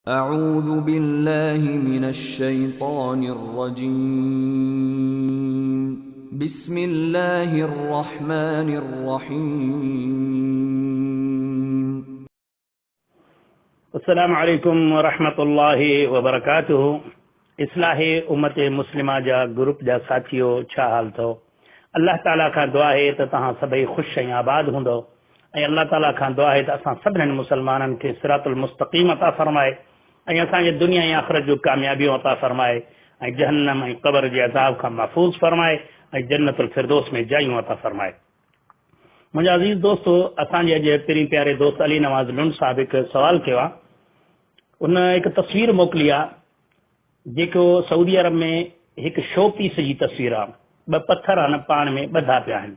أعوذ بالله من الشيطان الرجيم. بسم الله الرحمن الرحيم. السلام عليڪم ورحمة الله وبرڪاته اصلاح امت مسلمه جا گروپ جا ساٿيو ڇا حال اٿو الله تعالي کان دعا آهي ته توهان سڀئي خوش ۽ آباد هوندؤ ۽ الله تعالي کان دعا آهي ته اسان سڀنن مسلمانن کي صراط المستقيم عطا فرمائي ۽ اسان کي دنيا ۽ آخرت جون ڪاميابيون عطا فرمائي ۽ جهنم ۽ قبر جي عذاب کان محفوظ فرمائي ۽ جنت الفردوس ۾ جايون عطا فرمائي. منهنجا عزيز دوستو اسان جي اڄ پرين پياري دوست علي نواز لنڊ صاحب هڪ سوال ڪيو آهي ان هڪ تصوير موڪلي آهي جيڪو سعودي عرب ۾ هڪ شو پيس جي تصوير آهي ٻه پٿر آهن پاڻ ۾ ٻڌا پيا آهن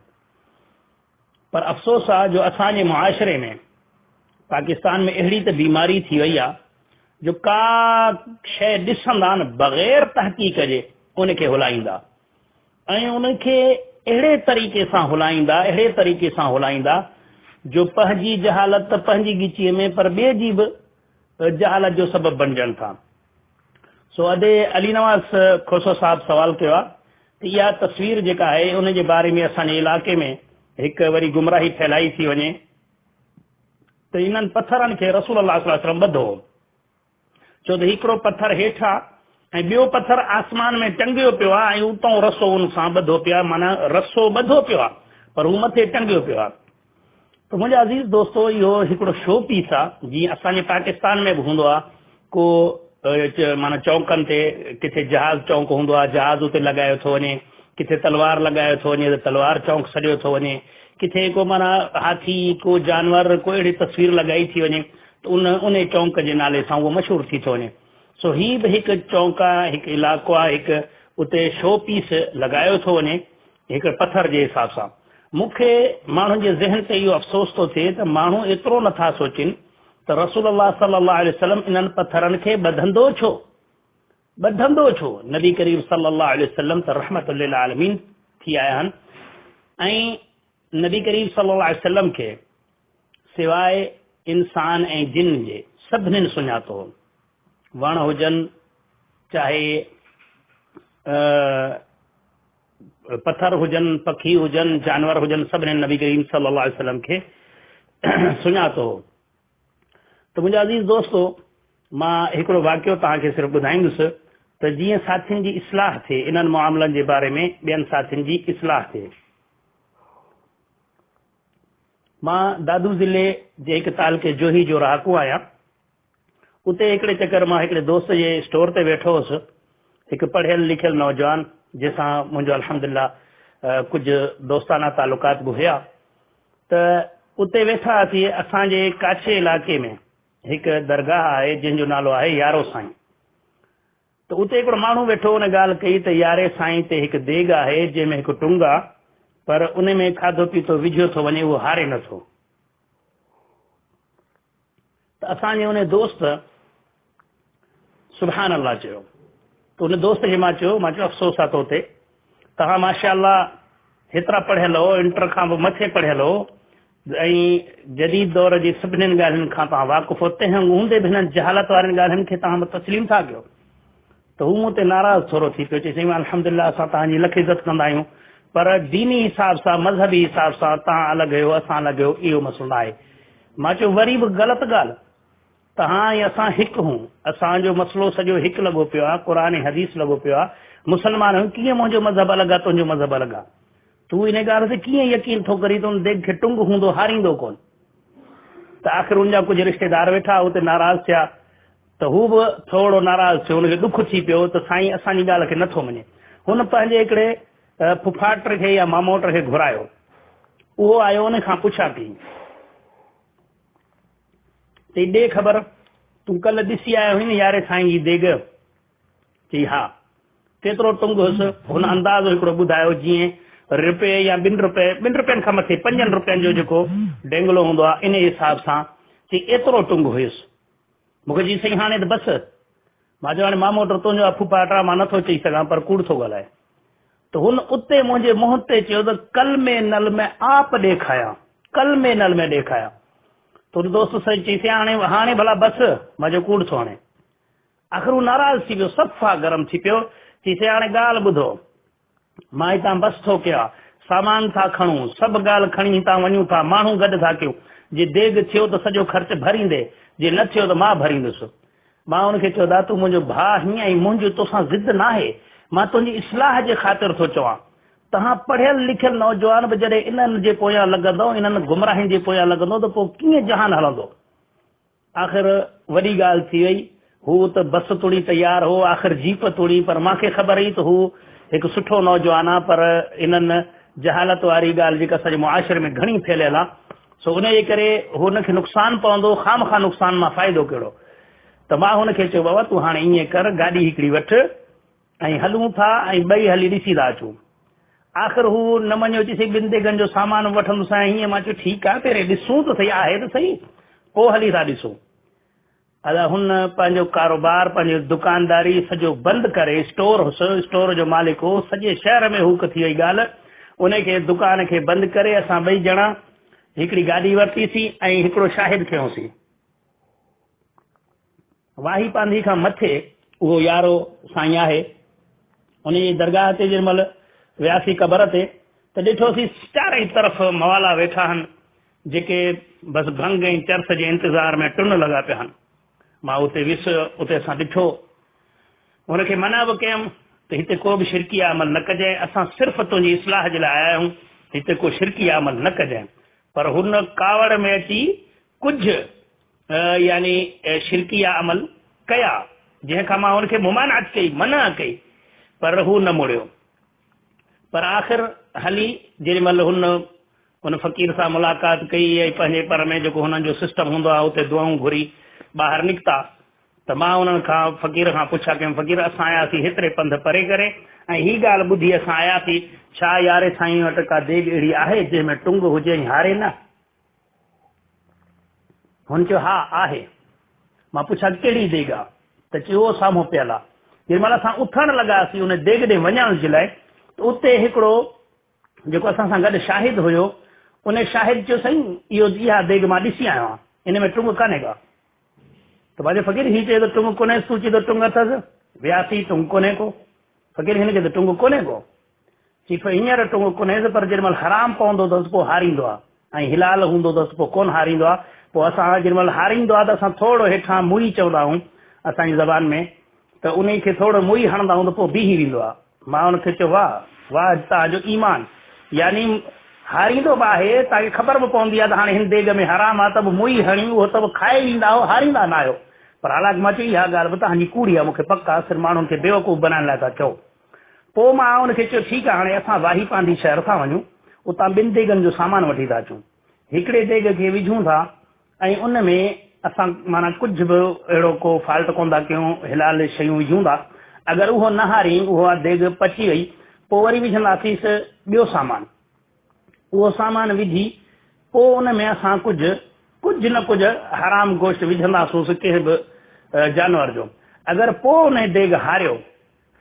پر افسوس آ جو اسان جي معاشري ۾ پاڪستان ۾ اهڙي ته بيماري ٿي وئي آ جو ڪا شيء ڏسندا نه بغير تحقيق جي ان کي هلائيندا ۽ ان کي اهڙي طريقي سان هلائيندا اهڙي طريقي سان هلائيندا جو پنهنجي جهالت ته پنهنجي ڳچيء ۾ پر ٻئي جي به جهالت جو سبب بڻجن ٿا. سو ادي علي نواز کوسو صاحب سوال ڪيو آهي ته اها تصوير جيڪا آهي ان جي باري ۾ اسان جي علائقي ۾ هڪ وري گمراهي ڦهلائي ٿي وڃي ته انهن پٿرن کي رسول الله صلي الله عليه وسلم ٻڌو هو ڇو ته هڪڙو پٿر هيٺ آهي ۽ ٻيو پٿر آسمان ۾ ٽنگيو پيو آهي ۽ اتان رسو ان سان ٻڌو پيو آهي معنيٰ رسو ٻڌو پيو آهي پر هو مٿي ٽنگيو پيو آهي. ته منهنجا عزيز دوستو اهو هڪڙو شو پيس آ جيئن اسان جي پاڪستان ۾ به هوندو آ ڪو معنيٰ چونڪن تي ڪٿي جهاز چونڪ هوندو آ جهاز اتي لڳايو ٿو وڃي ڪٿي تلوار لڳايو ٿو وڃي ته تلوار چونڪ سڏيو ٿو وڃي ڪٿي ڪو معنيٰ هاٿي ڪو جانور ڪو اهڙي تصوير لڳائي ٿي وڃي ته ان ان چونڪ جي نالي سان اهو مشهور ٿي ٿو وڃي سو هي به هڪ چونڪ آ هڪ علائقو آ هڪ اتي شو پيس لڳايو ٿو وڃي هڪ پٿر جي حساب سان. مون کي ماڻهن جي ذهن تي اهو افسوس ٿو ٿئي ته ماڻهو ايترو نه ٿا سوچين ته رسول الله صلي الله عليه وسلم انهن پٿرن کي ٻڌندو ڇو؟ ٻڌندو ڇو؟ نبي ڪريم صلي الله عليه وسلم ته رحمت للعالمين ٿي آيا آهن ۽ نبي ڪريم صلي الله عليه وسلم کي سواء انسان ۽ جن جي سڀنين سڃاتو هو. وڻ هجن چاهي پٿر هجن، پکي هجن، جانور هجن، سڀني نبي ڪريم صلي الله عليه وسلم کي سڃاتو هو. ته منهنجا عزيز دوستو مان هڪڙو واقعو توهان کي صرف ٻڌائيندس ته جيئن ساٿين جي اصلاح ٿئي انهن معاملن جي باري ۾ ٻين ساٿين جي اصلاح ٿئي. مان دادو ضلعي جي هڪ تعلقي جوهي جو رهاڪو آهيان. اتي هڪڙي چڪر مان هڪڙي دوست جي اسٽور تي ويٺو هوس، هڪ پڙهيل لکيل نوجوان جنهن سان منهنجو الحمدلله ڪجهه دوستانه تعلقات به هيا ته اتي ويٺا هئاسين، اسان جي ڪاڇي علائقي ۾ هڪ درگاهه آهي جنهن جو نالو آهي يارو سائين ته اتي هڪڙو ماڻهو ويٺو ان ڳالهه ڪئي ته ياري سائين تي هڪ ديڳ آهي جنهن ۾ هڪ ٽنگ آ پر ان ۾ کاڌو پيتو وجهيو ٿو وڃي اهو هاري نٿو. ته اسان جي ان دوست سبحان الله چيو ته ان دوست کي مان چيو مان چيو افسوس آ تو تي توهان ماشاء الله هيترا پڙهيل هو انٽر کان به مٿي پڙهيل هو ۽ جديد دور جي سڀني ڳالهين کان توهان واقف هو تنهن هوندي به هنن جهالت وارين ڳالهين کي توهان تسليم ٿا ڪيو ته هو مون تي ناراض ٿورو ٿي پيو، چي سائين الحمدلله اسان توهان جي لک عزت ڪندا آهيون پر ديني حساب سان مذهبي حساب سان توهان الڳ آهيو اسان الڳ آهيو اهو مسئلو ناهي. مان چيو وري به غلط ڳالهه توهان ۽ اسان هڪ هون اسان جو مسئلو سڄو هڪ لڳو پيو آهي قرآن ۽ حديث لڳو پيو آهي مسلمان آهيون ڪيئن منهنجو مذهب الڳ آهي تنهنجو مذهب الڳ آهي تون ان ڳالهه تي ڪيئن يقين ٿو ڪرين ته ان ديڳ کي ٽنگ هوندو هاريندو ڪونه ته آخر ان جا ڪجهه رشتيدار ويٺا اتي ناراض ٿيا ته هو به ٿورڙو ناراض ٿيو، هن کي ڏک ٿي پيو ته سائين اسان جي ڳالهه کي نٿو مڃي. هن پنهنجي هڪڙي ڦڦاٽ کي يا ماموٽ کي گهرايو. اهو آيو ان کان پڇا ڪئي. چئي ڏي خبر، تون ڪلهه ڏسي آيو هئين نه ياري سائين جي ديڳ؟ چئي ها. ڪيترو ٽنگ هيس؟ هن اندازو هڪڙو ٻڌايو جيئن رپئي يا ٻن رپئي، ٻن رپين کان مٿي پنجن رپين جو جيڪو ڊينگلو هوندو آهي، انهيء حساب سان چئي ايترو ٽنگ هيس. مون کي چيائين، سائين هاڻي ته بس. مان چيو، هاڻي ماموٽر تنهنجو آ ڦوڦاٽ آ، مان نٿو چئي سگهان پر ڪوڙ ٿو ڳالهائي. ته هن اتي منهنجي منهن تي چيو ته ڪلمي نل ۾ آپ ڏيکايان، ڪلمي نل ۾ ڏيکايان. ته هن دوست سائين چيس، هاڻي هاڻي ڀلا بس. مان چيو، ڪوڙ ٿو هڻين. آخر هو ناراض ٿي ويو، صفا گرم ٿي پيو، چي سائين هاڻي ڳالهه ٻڌو، مان هتان بس ٿو ڪيان، سامان ٿا کڻون، سڀ ڳالهه کڻي هتان وڃون ٿا، ماڻهو گڏ ٿا ڪيون، جي ديڳ ٿيو ته سڄو خرچ ڀريندي، جي نه ٿيو ته مان ڀريندس. مان هن کي چيو، دا تون منهنجو ڀاء آهين ۽ منهنجو توسان ضد ناهي، مان تنهنجي اصلاح جي خاطر ٿو چوان. توهان پڙهيل لکيل نوجوان به جڏهن انهن جي پويان لڳندؤ، انهن گمراهين جي پويان لڳندؤ ته پوء ڪيئن جهان هلندو؟ آخر وڏي ڳالهه ٿي وئي. هو ته بس توڻي تيار هو، آخر جيپ توڻي، پر مان کي خبر هئي ته هو هڪ سٺو نوجوان آ، پر انهن جهالت واري ڳالهه جيڪا اسان جي معاشري ۾ گهڻي ڦهليل آ، سو انهيء ڪري هن کي نقصان پوندو، خامخواه نقصان مان فائدو ڪهڙو؟ ته مان هن کي چيو، بابا تون هاڻي ائين ڪر، گاڏي هڪڙي وٺ ۽ هلون ٿا ۽ ٻئي هلي ڏسي ٿا اچون. آخر هو نه مڃيو، چي سائين ٻن ديڳن جو سامان به وٺندوسانء هيئن. مان چيو ٺيڪ آ، پهرين ڏسون ته سهي، آهي ته سهي، پوء هلي ٿا ڏسون. ادا هن پنهنجو ڪاروبار، پنهنجي دڪانداري سڄو بند ڪري، اسٽور هوس، اسٽور جو مالڪ هو، سڄي شهر ۾ هوڪ ٿي وئي ڳالهه، ان کي دڪان کي بند ڪري اسان ٻئي ڄڻا هڪڙي گاڏي ورتيسين ۽ هڪڙو شاهد کنيوسين. واهي پانڌي کان مٿي اهو يارو سائين آهي، ان جي درگاهه تي جنهن مهل وياسين قبر تي ته ڏٺوسين چارئي طرف موالا ويٺا آهن، جيڪي بس ڀنگ ۽ چرس جي انتظار ۾ ٽن لڳا پيا آهن. مان اتي ويس، اتي اسان ڏٺو. هن کي منع به ڪيم ته هتي ڪو به شرڪيه عمل نه ڪجانء، اسان صرف تنهنجي اصلاح جي لاء آيا آهيون، هتي ڪو شرڪيه عمل نه ڪجانء. پر هن ڪاوڙ ۾ اچي ڪجهه يعني شرڪيه عمل ڪيا، جنهن کان مان هن کي ممانعت ڪئي، منع ڪئي، پر هو نه مڙيو. پر آخر هلي جيڏي مهل هن ان فقير سان ملاقات ڪئي ۽ پنهنجي پر ۾ جيڪو هنن جو سسٽم هوندو آهي اتي دعائون گهري ٻاهر نڪتا ته مان انهن کان فقير کان پڇا ڪيم فقير اسان آياسين هيتري پنڌ پري ڪري ۽ هي ڳالهه ٻڌي اسان آياسين ڇا ياري سائين وٽ ڪا ديڳ اهڙي آهي جنهن ۾ ٽنگ هجي ۽ هاري نه؟ هن چيو ها آهي. مان پڇا ڪهڙي ديڳ آ؟ ته چيو اهو سامهون پيل آ. جيڏي مهل اسان اٿڻ لڳاسين ان ديڳ ڏي وڃڻ جي لاء ته اتي هڪڙو جيڪو اسان سان گڏ شاهد هيو ان شاهد چيو سائين اهو اها ديڳ مان ڏسي آيو آهيان ان ۾ ٽنگ ڪانهي ڪا. ته مان چيو فقير هي چئي ٿو ٽنگ ڪونهيس تون چئين ٿو ٽنگ اٿس. وياسين ٽنگ ڪونهي ڪو. فقير هن کي ته ٽنگ ڪونهي ڪو. چيف هينئر ٽنگ ڪونهيس پر جيڏي مهل حرام پوندو اٿس پوء هاريندو آ ۽ حلال هوندو اٿس پوء ڪونه هاريندو آ پوء اسان جيڏي مهل هاريندو آ ته اسان ٿورو هيٺان موئي چوندا آهيون اسان جي زبان ۾ ته انهي کي ٿورو موئي هڻندا آهيون ته پوء بيهي ويندو آ مان ان کي چيو واه واه توهان جو ايمان يعني هاريندو به آهي توهان کي خبر به پوندي آ ته هاڻي هن ديڳ ۾ حرام آ ته به موئي هڻي اهو ته به کائي ويندا آهيو هاريندا نه آهيو پر حالانڪ مان چيو اها ڳالهه به توهان جي ڪوڙي آ مون کي پڪ آ صرف ماڻهن کي بيوقوف بنائڻ لاء ٿا چئو. پوء مان ان کي چيو، ٺيڪ آهي، هاڻي اسان واهي پانڌي شهر ٿا وڃون، اتان ٻن ديڳن جو سامان وٺي ٿا اچون. هڪڙي ديڳ کي وجهون ٿا ۽ ان ۾ اسان معنيٰ ڪجهه به اهڙو ڪو فالٽ ڪونه ٿا ڪيون، حلال شيون وجهون ٿا. اگر اهو نه هارين، اها ديڳ پچي وئي، پوء وري وجهنداسيس ٻيو سامان. اهو سامان وجهي پوء ان ۾ اسان ڪجهه ڪجهه نه ڪجهه حرام گوشت وجهنداسونس ڪنهن به جانور جو. اگر پوء انهي ديڳ هاريو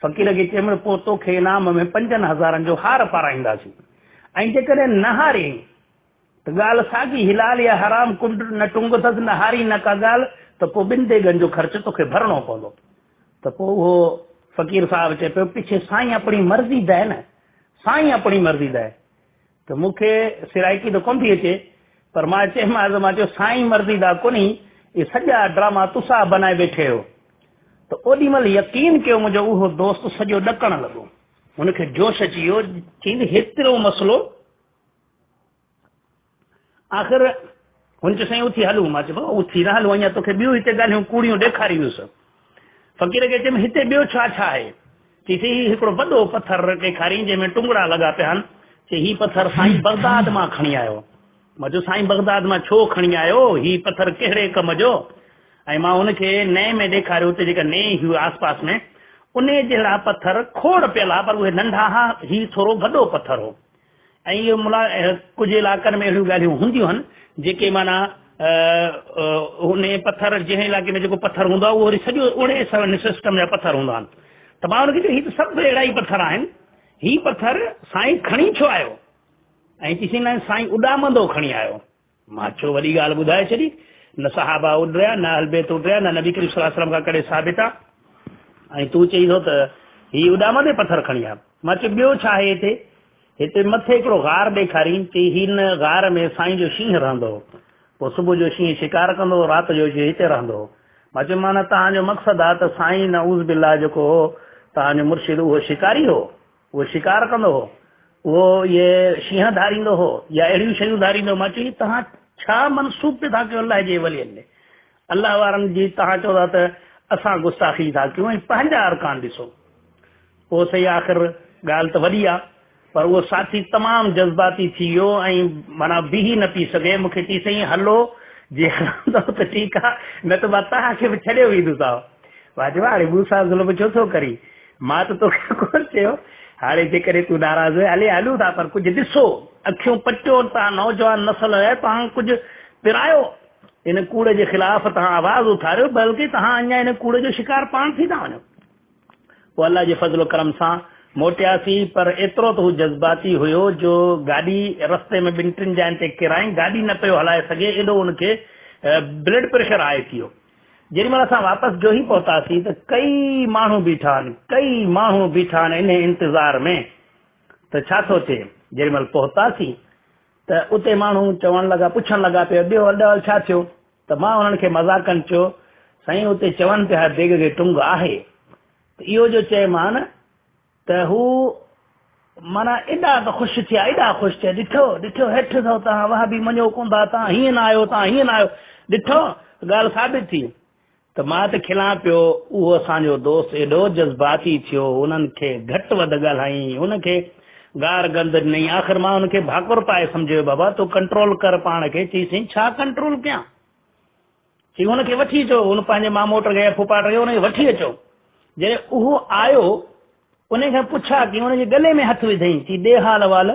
فقير کي چيم ته پوء توکي انعام ۾ پنجن هزارن جو هار پارائينداسين ۽ جيڪڏهن نه هاريئين ته ڳالهه ساڳي حلال يا حرام ڪنڊ نه ٽنگ اٿس نه هاري نه ڪا ڳالهه ته پوء ٻن ديڳن جو خرچ توکي ڀرڻو پوندو ته پوء اهو فقير صاحب چئي پيو پڇي سائين اپڻي مرضي ده نه سائين اپڻي مرضي ده ته مون کي سرائيڪي ته ڪونه ٿي اچي پر مان چيومانس مان چيو سائين مرضي دا ڪونهي اهي سڄا ڊراما تسا بنائي ويٺي هو ته اوڏي مهل يقين ڪيو منهنجو اهو دوست سڄو ڏڪڻ لڳو هن کي جوش اچي ويو چيائين ته هيترو مسئلو آخر هن چيو سائين اٿي هلون مان چيو بابا اٿي نه هلون اڃا توکي ٻيون هتي ڳالهيون ڪوڙيون ڏيکاريندس فقير کي چيم هتي ٻيو ڇا ڇا آهي چي سائين هي هڪڙو وڏو پٿر ڏيکارين جنهن ۾ ٽنگڙا لڳا پيا آهن چي هي پٿر سائين بغداد مان کڻي آيو مان چيو سائين بغداد مان ڇو کڻي آيو هي پٿر ڪهڙي ڪم جو ۽ مان هن کي نئين ۾ ڏيکاريو اتي جيڪا نئين هئي آس پاس ۾ انهي جهڙا پٿر کوڙ پيل ها پر اهي ننڍا ها هي ٿورو وڏو پٿر هو ۽ اهو ملا ڪجهه علائقن ۾ اهڙيون ڳالهيون هونديون آهن جيڪي معنيٰ انهي پٿر جنهن علائقي ۾ جيڪو پٿر هوندو آهي اهو وري سڄو اهڙي سسٽم جا پٿر هوندا آهن ته مان ان کي چيو هي ته سڀ اهڙا ئي پٿر آهن هي پٿر سائين کڻي ڇو آيو ۽ چيسين نه سائين اڏامندو کڻي آيو مان چيو وڏي ڳالهه ٻڌائي ڇڏي نه صحابه اڏريا نه اهل بيت اڏريا نه نبي ڪريم صلي الله عليه وسلم کان ڪڏهن ثابت آ. ۽ تون چئين ٿو ته هي اڏامندي پٿر کڻي آ. مان چيو ٻيو ڇا آهي هتي؟ هتي مٿي هڪڙو غار ڏيکارين، چئي هن غار ۾ سائين جو شينهن رهندو هو. پوء صبح جو شينهن شڪار ڪندو هو، رات جو اچي هتي رهندو هو. مان چيو معنيٰ توهان جو مقصد آ ته سائين نعوذ بالله جيڪو هو توهان جو مرشد اهو شڪاري هو، اهو شڪار ڪندو هو، اهو اهي شينهن ڌاريندو هو يا اهڙيون شيون ڌاريندو هو. مان چيو هي توهان ڇا منسوب پئي ٿا ڪيو الله جي ولين ڏي؟ الله وارن جي توهان چئو ٿا ته اسان گستاخي ٿا ڪيون ۽ پنهنجا ارڪان ڏسو. پوء سهي آخر ڳالهه ته وڏي آ پر اهو ساٿي تمام جذباتي ٿي ويو ۽ معنيٰ بيهي نه پئي سگهي مون کي چئي سائين هلو جي هلندؤ ته ٺيڪ آ نه ته مان توهان کي به ڇڏيو ويندوسانو. مان چيو هاڻي مون سان ظلم ڇو ٿو ڪرين مان ته توکي ڪونه چيو هاڻي جيڪڏهن تون ناراض آهين هلي هلون ٿا پر ڪجهه ڏسو اکيون پٽيو توهان نوجوان نسل آهيو توهان ڪجهه پرايو ان ڪوڙ جي خلاف توهان آواز اٿاريو بلڪه توهان اڃا ان ڪوڙ جو شڪار پاڻ ٿي ٿا وڃو. پوء الله جي فضل و ڪرم سان موٽياسين پر ايترو ته هو جذباتي هيو جو گاڏي رستي ۾ ٻن ٽن جاين تي ڪيرائين گاڏي نه پيو هلائي سگهي ايڏو ان کي بلڊ پريشر هاء ٿي ويو. جيڏي مهل اسان واپس جوهي پهتاسين ته ڪئي ماڻهو بيٺا آهن ڪئي ماڻهو بيٺا آهن انهي انتظار ۾ ته ڇا ٿو ٿئي. جيڏي مهل پهتاسين ته اتي ماڻهو چوڻ لڳا پڇڻ لڳا پيا ڏيو اڏول ڇا ٿيو؟ ته مان انهن کي مذاقن چيو، سائين اتي چون پيا ديڳ کي ٽنگ آهي ته اهو جو چيمان ته هو معنيٰ ايڏا ته خوش ٿيا، ايڏا خوش ٿيا، ڏٺو، ڏٺو هيٺ اٿو توهان وهابي مڃيو ڪونه ٿا، توهان هيئن نه آهيو، توهان هيئن نه آهيو، ڏٺو ڳالهه ثابت ٿي. ته مان ته کلان پيو، اهو اسان جو دوست ايڏو جذباتي ٿيو، انهن کي گهٽ وڌ ڳالهائين، ان کي گار گند ڏنائين، آخر مان ان کي ڀاڪر پائي سمجهيو بابا تون ڪنٽرول ڪر پاڻ کي، چئي سائين ڇا ڪنٽرول ڪيان؟ چئي ان کي وٺي اچو، ان پنهنجي ماموٽ کي يا ڦوڦاٽ کي ان کي وٺي اچو، جڏهن اهو آيو ان کان پڇا ڪيائين، ان جي ڳلي ۾ هٿ وڌائين، چئي ڏي حال احوال،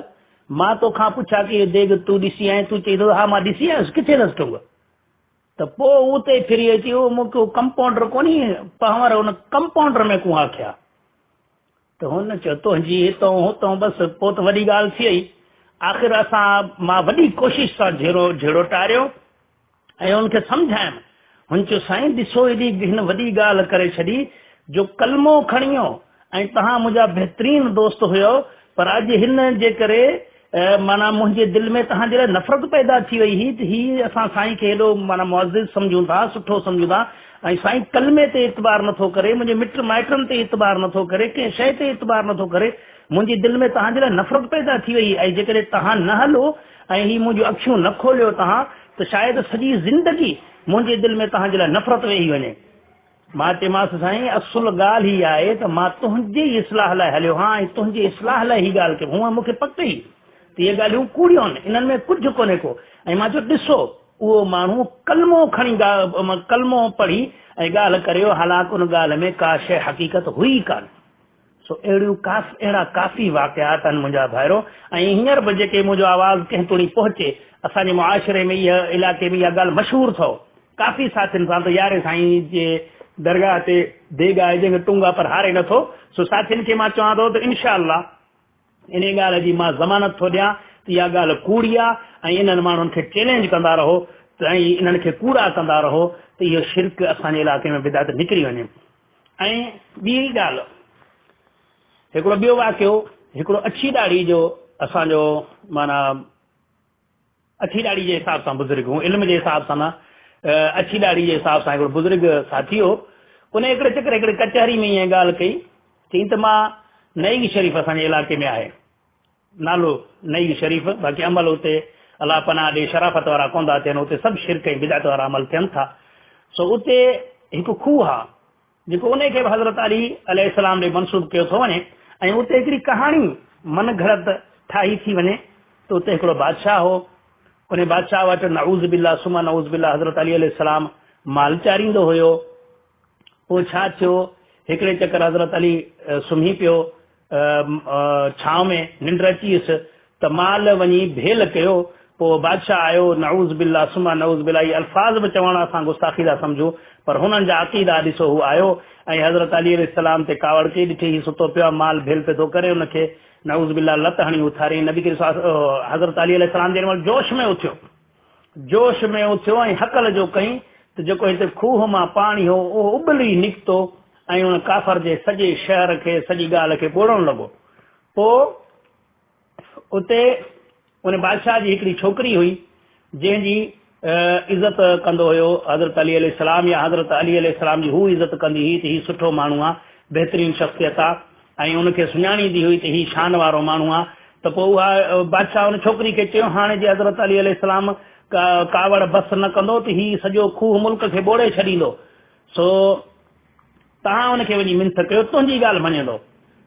مان توکان پڇا ڪئي اهو ديڳ تون ڏسي آئين، تون چئين ٿو ها مان ڏسي آيس، ڪٿي اٿس ٽنگ؟ ته پوء اتي ڦري اچي اهو مون کي ڪمپائونڊر ڪونهي پنهور ان ڪمپائونڊر ۾ ڪون آکيا ته هن چيو تنهنجي هتون هتون بس پوء ته وڏي ڳالهه ٿي وئي آخر اسان مان وڏي ڪوشش سان جهيڙو جهيڙو ٽاريو ۽ ان کي سمجهايم هن چيو سائين ڏسو ايڏي هن وڏي ڳالهه ڪري ڇڏي جو ڪلمو کڻيو ۽ توهان منهنجا بهترين دوست هيو پر اڄ هن جي ڪري معنيٰ منهنجي دل ۾ توهان جي لاء نفرت پيدا ٿي وئي هئي ته هي اسان سائين کي هيڏو معنيٰ معزز سمجهون ٿا سٺو سمجهون ٿا ۽ سائين ڪلمي تي اعتبار نٿو ڪري منهنجي مٽ مائٽن تي اعتبار نٿو ڪري ڪنهن شيء تي اعتبار نٿو ڪري منهنجي دل ۾ توهان جي لاء نفرت پيدا ٿي وئي ۽ جيڪڏهن توهان نه هلو ۽ هي منهنجون اکيون نه کوليو توهان ته شايد سڄي زندگي منهنجي دل ۾ توهان جي لاء نفرت ويهي وڃي. مان چيمانس، سائين اصل ڳالهه هي آهي ته مان تنهنجي ئي اصلاح لاء هليو هان ۽ تنهنجي اصلاح لاء هي ڳالهه ڪيم. هونء مون کي پڪ هئي ته اهي ڳالهيون ڪوڙيون آهن، انهن ۾ ڪجهه ڪونهي ڪو. ۽ مان چيو، ڏسو اهو ماڻهو ڪلمو کڻي ڪلمو پڙهي ۽ ڳالهه ڪريو، حالانڪ ان ڳالهه ۾ ڪا شيء حقيقت هئي ئي ڪانه. سو اهڙيون اهڙا ڪافي واقعات آهن منهنجا ڀائرو ۽ هينئر به جيڪي منهنجو آواز ڪنهن توڻي پهچي اسان جي معاشري ۾ اها علائقي ۾ اها ڳالهه مشهور اٿو ڪافي ساٿين سان ته ياري سائين جي درگاهه تي ديڳ آهي جنهن کي ٽنگ آ پر هاري نٿو سو ساٿين کي مان چوان ٿو ته انشاء الله انهي ڳالهه جي مان ضمانت ٿو ڏيان ته اها ڳالهه ڪوڙي آ ۽ انهن ماڻهن کي چئلينج ڪندا رهو ته ۽ انهن کي ڪوڙا ڪندا رهو ته اهو شرڪ اسان جي علائقي ۾ بدعت نڪري وڃي. ۽ ٻي ڳالهه هڪڙو ٻيو واقعو هڪڙو اڇي ڏاڙهي جو اسان جو معنيٰ اڇي ڏاڙهي جي حساب سان بزرگ هو علم جي حساب سان نه اڇي ڏاڙهي جي حساب سان هڪڙو بزرگ ساٿي هو ان هڪڙي چڪر هڪڙي ڪچهري ۾ ائين ڳالهه ڪئي چئين ته مان نئين شريف اسان جي علائقي ۾ آهي نالو نئين شريف باقي عمل اتي الله پناهه ڏي شرافت وارا ڪونه ٿا ٿين اتي سڀ شرڪ ۽ بدعت وارا عمل ٿين ٿا سو اتي هڪ کوهه آ جيڪو انهي کي به حضرت علي عليه السلام ڏي منسوب ڪيو ٿو وڃي ۽ اتي هڪڙي ڪهاڻي من گهڙت ٺاهي ٿي وڃي ته اتي هڪڙو بادشاهه هو انهي بادشاهه وٽ نعوذ بالله ثم نعوذ بالله حضرت علي عليه السلام مال چاريندو هيو پوء ڇا ٿيو هڪڙي چڪر حضرت علي سمهي پيو ڇانو ۾ ننڊ اچي ويس ته مال وڃي ڀيل ڪيو، پوء بادشاهه آيو، نعوذ بالله ثم نعوذ بالله اهي الفاظ به چوڻ اسان گستاخي ٿا سمجهون پر هنن جا عقيدا ڏسو هو آيو ۽ حضرت علي عليه السلام تي ڪاوڙ ڪئي ڏٺي هي ستو پيو آهي مال ڀيل پيو ٿو ڪري ان کي نعوذ بالله لت هڻي اٿاريائين نبي ڪريم صلي حضرت علي عليه السلام جيڏي مهل جوش ۾ اٿيو جوش ۾ اٿيو ۽ هڪل جو ڪئين ته جيڪو هتي کوهه مان پاڻي هو اهو اٻلي نڪتو ۽ ان ڪافر جي سڄي شهر کي سڄي ڳالهه کي ٻوڙڻ لڳو. پوء اتي ان بادشاهه جي هڪڙي ڇوڪري هئي، جنهن جي عزت ڪندو هيو حضرت علي عليه السلام يا حضرت علي عليه السلام جي هو عزت ڪندي هئي ته هي سٺو ماڻهو آ، بهترين شخصيت آ ۽ ان کي سڃاڻيندي هئي ته هي شان وارو ماڻهو آ ته پوء اها بادشاهه ان ڇوڪري کي چيو هاڻي جي حضرت علي عليه السلام ڪاوڙ بس نه ڪندو ته هي سڄو کوهه ملڪ کي ٻوڙي ڇڏيندو سو توهان ان کي وڃي منٿ ڪيو، تنهنجي ڳالهه مڃيندو.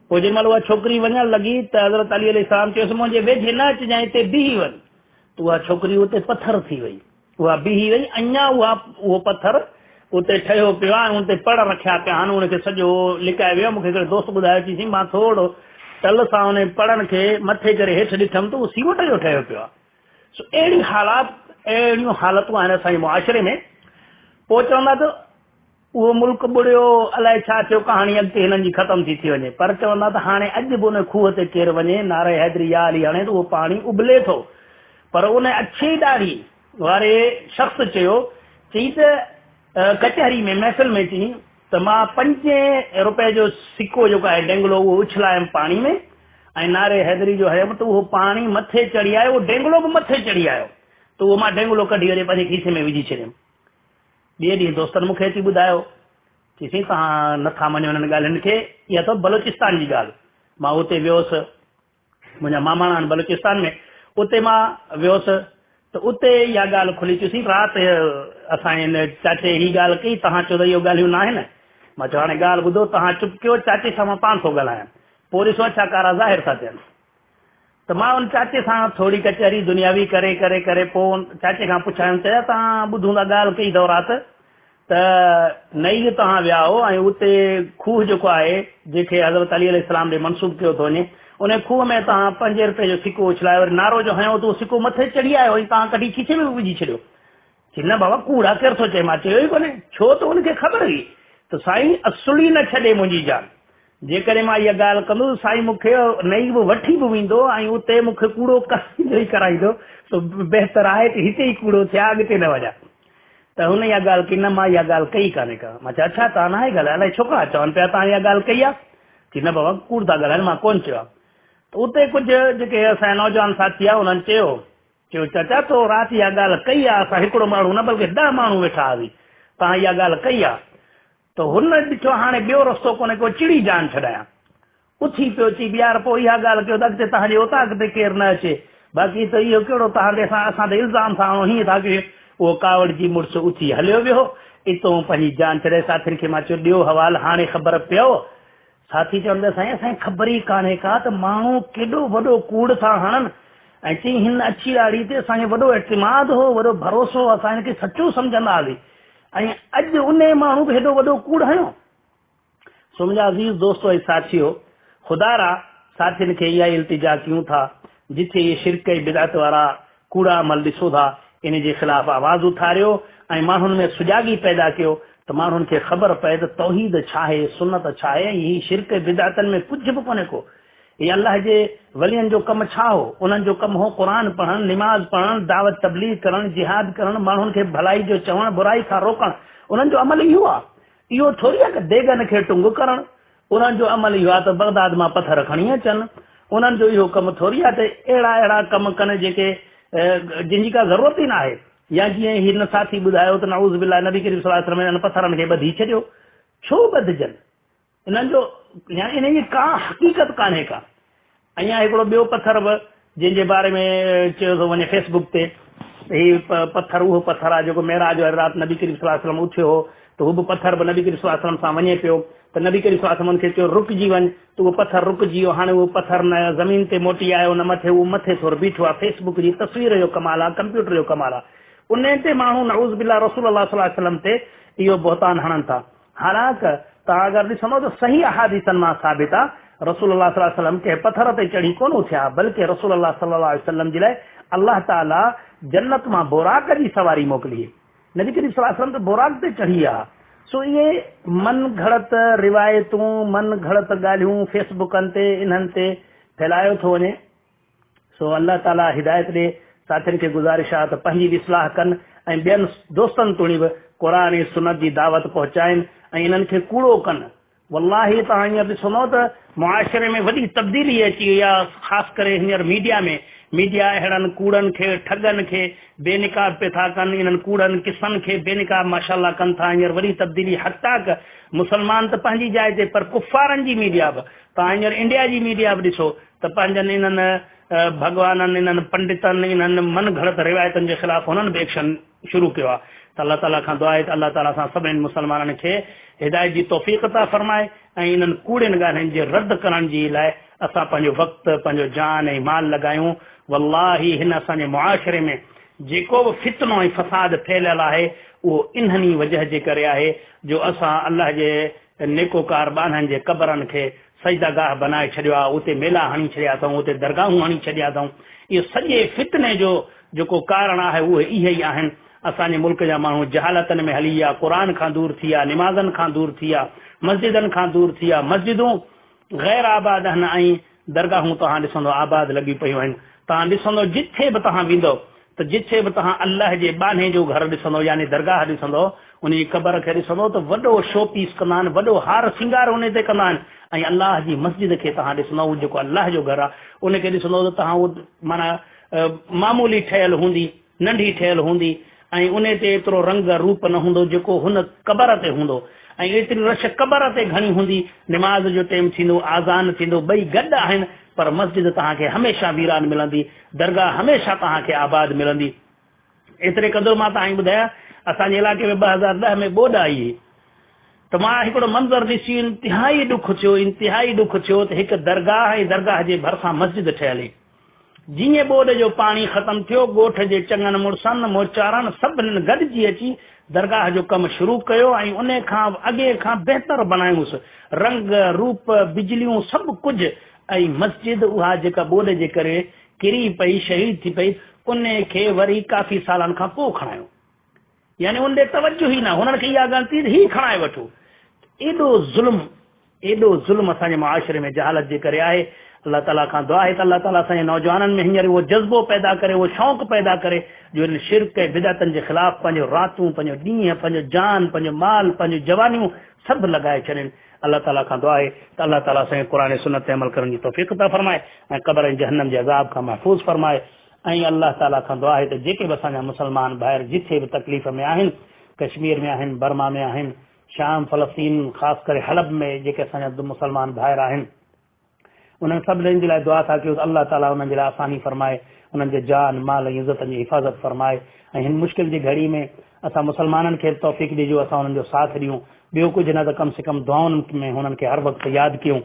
پوء جنهن مهل اها ڇوڪري وڃڻ لڳي ته حضرت علي عليه السلام چيس، منهنجي ويجهي نه اچجانء، اتي بيهي وڃ. ته اها ڇوڪري اتي پٿر ٿي وئي. اها بيهي وئي، اڃا اها اهو پٿر اتي ٺهيو پيو آهي ۽ ان تي پڙ رکيا پيا آهن، ان کي سڄو لڪائي ويو. مون کي هڪڙي دوست ٻڌايو، چيس، مان ٿورو ٽل سان انهي پڙن کي مٿي ڪري هيٺ ڏٺم ته اهو سيمٽ جو ٺهيو پيو آهي. سو اهڙي حالات، اهڙيون حالتون آهن اسان جي معاشري ۾. پوء چوندا ته اهو ملڪ ٻڏيو، الائي ڇا ٿيو، ڪهاڻي اڳتي هنن جي ختم ٿي ٿي وڃي. پر چوندا ته هاڻي اڄ به ان کوهه تي ڪير وڃي، نعره حيدري يا علي هڻي ته اهو پاڻي اٻلي ٿو. پر ان اڇي ڏاڙهي واري شخص چيو، چئي ته ڪچهري ۾ محفل ۾ چئي ته مان پنجين رپئي جو سڪو جيڪو آهي ڊينگلو اهو اڇلايم پاڻي ۾ ۽ نعره حيدري جو هنيم ته اهو پاڻي مٿي چڙهي آيو، اهو ڊينگلو به مٿي چڙهي آيو ته اهو مان ڊينگلو ڪڍي وري پنهنجي کيسي ۾ وجهي ڇڏيم. ٻئي ڏينهن دوستن مون کي اچي ٻڌايو، چي سائين توهان نه ٿا مڃو انهن ڳالهين کي، اها اٿو بلوچستان جي ڳالهه. مان اتي ويو هوس، منهنجا ماماڻا آهن بلوچستان ۾، اتي مان ويو هوس ته اتي اها ڳالهه کلي، چيو سائين رات اسان هن چاچي هي ڳالهه ڪئي، توهان چيو ته اهو ڳالهيون ناهن. مان چيو هاڻي ڳالهه ٻڌو، توهان چپ ڪيو، چاچي سان مان پاڻ ٿو ڳالهايان، پوء ڏسو اڇا ڪارا ظاهر ٿا ٿين. ته مان ان چاچي سان ٿوري ڪچهري دنياوي ڪري ڪري ڪري پوء ان چاچي کان پڇايم چيا توهان ٻڌون ٿا ڳالهه ڪئي اٿو رات ته نئيگ توهان ويا هو ۽ اتي کوهه جيڪو آهي جنهن کي حضرت علي عليه السلام ڏي منسوب ڪيو ٿو وڃي ان کوهه ۾ توهان پنجين رپئي جو سڪو اڇلايو وري نعرو جو هنيو ته اهو سڪو مٿي چڙهي آيو ۽ توهان ڪڍي کيسي ۾ به وجهي ڇڏيو. چي نه بابا ڪوڙ آ ڪير ٿو چئي مان چيو ئي ڪونهي ڇو ته ان کي خبر هئي ته سائين اصل ئي نه ڇڏي منهنجي جان جيڪڏهن مان اها ڳالهه ڪندس ته سائين مون کي نئي به وٺي به ويندو ۽ اتي مون کي ڪوڙو ڪرائيندو ئي ڪرائيندو سو بهتر آهي ته هتي ئي ڪوڙو ٿيان اڳتي نه وڃان ته هن اها ڳالهه ڪئي نه مان اها ڳالهه ڪئي ڪانهي ڪا مان چيو اڇا توهان ناهي ڳالهايو الائي ڇو ڪا چون پيا توهان اها ڳالهه ڪئي آ چي نه بابا ڪوڙ ٿا ڳالهائن مان ڪونه چيو آ ته اتي ڪجهه جيڪي اسان جا نوجوان ساٿي آ انهن چيو چيو، چاچا تو رات اها ڳالهه ڪئي آ، اسان هڪڙو ماڻهو نه بلڪه ڏهه ماڻهو ويٺا هئاسين، توهان اها ڳالهه ڪئي آ. ته هن ڏٺو هاڻي ٻيو رستو ڪونهي ڪو چڙي جان ڇڏايان. اٿي پيو چي يار پوء اها ڳالهه ڪيو ته اڳتي توهان جي اوطاق تي ڪير نه اچي، باقي ته اهو ڪهڙو توهان تي اسان اسان تي الزام ٿا هڻو هيئن ٿا ڪيون. اهو ڪاوڙجي مڙس اٿي هليو ويو. اتون پنهنجي جان ڇڏائي ساٿين کي مان چيو ڏيو حوال هاڻي خبر پيو ساٿي چون پيا سائين اسان کي خبر ئي ڪانهي ڪا ته ماڻهو ڪيڏو وڏو ڪوڙ ٿا هڻن ۽ چئي هن اڇي ڏاڙهي تي اسان کي وڏو اعتماد هو وڏو ڀروسو هو اسان هن کي سچو سمجهندا هئاسين ۽ اڄ انهي ماڻهو به هيڏو وڏو ڪوڙ هنيو. سو منهنجا عزيز دوستو ۽ ساٿيو خدارا ساٿين کي اها ئي التجا ڪيون ٿا جٿي اهي شرڪ ۽ بدعت وارا ڪوڙا عمل ڏسو ٿا ان جي خلاف آواز اٿاريو ۽ ماڻهن ۾ سجاڳي پيدا ڪيو ته ماڻهن کي خبر پئي ته توحيد ڇاهي، سنت ڇاهي ۽ هي شرڪ ۽ بدعتن ۾ ڪجهه به ڪونهي ڪو. هي الله جي ولين جو ڪم ڇا هو؟ انهن جو ڪم هو قرآن پڙهڻ، نماز پڙهڻ، دعوت تبليغ ڪرڻ، جهاد ڪرڻ، ماڻهن کي ڀلائي جو چوڻ، برائي کان روڪڻ. انهن جو عمل اهو آهي. اهو ٿوري آهي ته ديڳن کي ٽنگ ڪرڻ. انهن جو عمل اهو آهي ته بغداد مان پٿر کڻي اچن. انهن جو اهو ڪم ٿوري آهي ته اهڙا اهڙا ڪم ڪن جيڪي جن جي ڪا ضرورت ئي ناهي. يا جيئن هن ساٿي ٻڌايو ته نعوذ بالله نبي ڪريم صلي الله عليه وسلم انهن پٿرن کي ٻڌي ڇڏيو. ڇو ٻڌجن؟ انهن جو يعني انهن جي ڪا حقيقت ڪانهي ڪا. اڃا هڪڙو ٻيو پٿر به جنهن جي باري ۾ چيو ٿو وڃي فيس بڪ تي ته هي پٿر اهو پٿر آهي جيڪو معراج واري رات نبي ڪريم صلي الله عليه وسلم اٿيو هو ته هو به پٿر به نبي ڪريم صلي الله عليه وسلم سان وڃي پيو ته نبي ڪريم صلي الله عليه وسلم ان کي چيو رڪجي وڃ ته اهو پٿر رڪجي ويو هاڻي اهو پٿر نه زمين تي موٽي آيو نه مٿي اهو مٿي ٿور بيٺو آهي فيس بڪ جي تصوير جو ڪمال آهي ڪمپيوٽر جو ڪمال آهي انهي تي ماڻهو نعوذ بالله رسول الله صلي الله عليه وسلم تي اهو بهتان هڻن ٿا حالانڪ توهان اگر ڏسندؤ ته صحيح احاديثن مان ثابت آ رسول الله صلي الله عليه وسلم ڪنهن پٿر تي چڙهي ڪونه اٿيا بلڪه رسول الله صلي الله عليه وسلم جي لاء الله تعالي جنت مان براق جي سواري موڪلي هئي. نبي ڪريم صلي الله عليه وسلم ته براق تي چڙهي ويا ها. سو اهي من گهڙت روايتون من گهڙت ڳالهيون فيس بڪن تي انهن تي ڦهلايو ٿو وڃي. سو الله تعالي هدايت ڏي. ساٿين کي گذارش آ ته پنهنجي به اصلاح ڪن ۽ ٻين دوستن توڻي به قرآن ۽ سنت جي دعوت پهچائين ۽ انهن کي ڪوڙو ڪن. والله توهان هينئر ڏسندؤ ته معاشري ۾ وڏي تبديلي اچي وئي آهي خاص ڪري هينئر ميڊيا ۾ ميڊيا اهڙن ڪوڙن کي ٺڳن کي بي نقاب پي ٿا ڪن انهن ڪوڙن قصن کي بي نقاب ماشاءالله ڪن ٿا هينئر وڏي تبديلي حتيٰ ڪه مسلمان ته پنهنجي جاء تي پر ڪفارن جي ميڊيا به توهان هينئر انڊيا جي ميڊيا به ڏسو ته پنهنجن انهن ڀڳوانن انهن پنڊتن انهن من گهڙت روايتن جي خلاف هنن به ايڪشن شروع ڪيو آهي ته الله تعالي کان دعا آهي ته الله تعالي اسان سڀني مسلمانن کي هدايت جي توفيق عطا فرمائي ۽ انهن ڪوڙين ڳالهين جي رد ڪرڻ جي لاء اسان پنهنجو وقت پنهنجو جان ۽ مال لڳايون والله هن اسان جي معاشري ۾ جيڪو به فتنو ۽ فساد ڦهليل آهي اهو انهن ئي وجهه جي ڪري آهي جو اسان الله جي نيڪوڪار ٻانهن جي قبرن کي سجده گاهه بنائي ڇڏيو آهي، اتي ميلا هڻي ڇڏيا اٿئون، اتي درگاهون هڻي ڇڏيا اٿئون. اهو سڄي فتني جو جيڪو ڪارڻ آهي اهي اهي ئي آهن. اسان جي ملڪ جا ماڻهو جهالتن ۾ هلي ويا، قرآن کان دور ٿي ويا، نمازن کان دور ٿي ويا، مسجدن کان دور ٿي ويا، مسجدون غير آباد آهن ۽ درگاهون توهان ڏسندو آباد لڳيون پيون آهن. توهان ڏسندو جٿي به توهان ويندؤ ته جٿي به توهان الله جي ٻانهي جو گهر ڏسندو يعني درگاهه ڏسندو، ان جي قبر کي ڏسندو ته وڏو شو پيس ڪندا آهن، وڏو هار سينگار ان تي ڪندا آهن ۽ الله جي مسجد کي توهان ڏسندو اهو جيڪو الله جو گهر آهي ان کي ڏسندو ته توهان اهو معنيٰ معمولي ٺهيل هوندي. ننڍي ٺهيل هوندي ۽ انهي تي ايترو رنگ روپ نه هوندو جيڪو هن قبر تي هوندو ۽ ايتري رش قبر تي گهڻي هوندي، نماز جو ٽيم ٿيندو، آذان ٿيندو، ٻئي گڏ آهن پر مسجد توهان کي هميشه ويران ملندي، درگاهه هميشه توهان کي آباد ملندي. ايتري قدر مان توهان کي ٻڌايان اسان جي علائقي ۾ 2010 ۾ ٻوڏ آئي هئي ته مان هڪڙو منظر ڏسي انتهائي ڏک ٿيو، انتهائي ڏک ٿيو ته هڪ درگاهه ۽ درگاهه جي ڀرسان مسجد ٺهيل هئي. جيئن ٻوڏ جو پاڻي ختم ٿيو، ڳوٺ جي چڱن مڙسن، موچارن سڀنين گڏجي اچي درگاهه جو ڪم شروع ڪيو ۽ انهي کان اڳئين کان بهتر بڻايونس، رنگ، روپ، بجليون سڀ ڪجهه ۽ مسجد اها جيڪا ٻوڏ جي ڪري ڪري پئي، شهيد ٿي پئي، انهي کي وري ڪافي سالن کان پوء کڻايو. يعني ان ڏي توجه ئي نه، هنن کي اها ڳڻتي ته هي کڻائي وٺو. ايڏو ظلم، ايڏو ظلم اسان جي معاشري ۾ جهالت جي ڪري آهي. الله تعاليٰ کان دعا آهي ته الله تعاليٰ اسان جي نوجوانن ۾ هينئر اهو جذبو پيدا ڪري، اهو شوق پيدا ڪري جو انهن شرڪ ۽ بدعتن جي خلاف پنهنجون راتون، پنهنجو ڏينهن، پنهنجو جان، پنهنجو مال، پنهنجون جوانيون سڀ لڳائي ڇڏين. الله تعاليٰ کان دعا آهي ته الله تعاليٰ اسان کي قرآن ۽ سنت تي عمل ڪرڻ جي توفيق عطا فرمائي ۽ قبر ۽ جهنم جي عذاب کان محفوظ فرمائي. ۽ الله تعالي کان دعا آهي ته جيڪي به اسان جا مسلمان ڀائر جٿي به تڪليف ۾ آهن، ڪشمير ۾ آهن، برما ۾ آهن، شام، فلسطين، خاص ڪري حلب ۾ جيڪي اسان جا مسلمان ڀائر آهن، انهن سڀني جي لاء دعا ٿا ڪيون ته الله تعالي انهن جي لاء آساني فرمائي، انهن جي جان، مال ۽ عزتن جي حفاظت فرمائي ۽ هن مشڪل جي گهڙي ۾ اسان مسلمانن کي به توفيق ڏي جو اسان انهن جو ساٿ ڏيون، ٻيو ڪجهه نه ته ڪم سي ڪم دعائن ۾ هنن کي هر وقت ياد ڪيون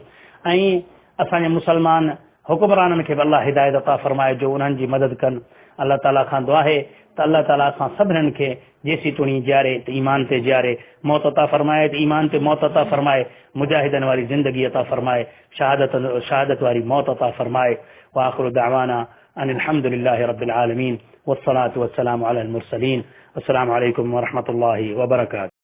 ۽ اسان جي مسلمان حڪمرانن کي به الله هدايت عطا فرمائي جو انهن جي مدد ڪن. الله تعالي کان دعا آهي ته الله تعالي اسان سڀنن کي جيسيتوڻي جياري ته ايمان تي جياري، موت عطا فرمائي ته ايمان تي موت عطا فرمائي، مجاهدن واري زندگي عطا فرمائي، شهادت شهادت واري موت عطا فرمائي. واخر دعوانا ان الحمد لله رب العالمين والصلاة والسلام علي المرسلين. السلام عليڪم ورحمة الله وبرڪاته.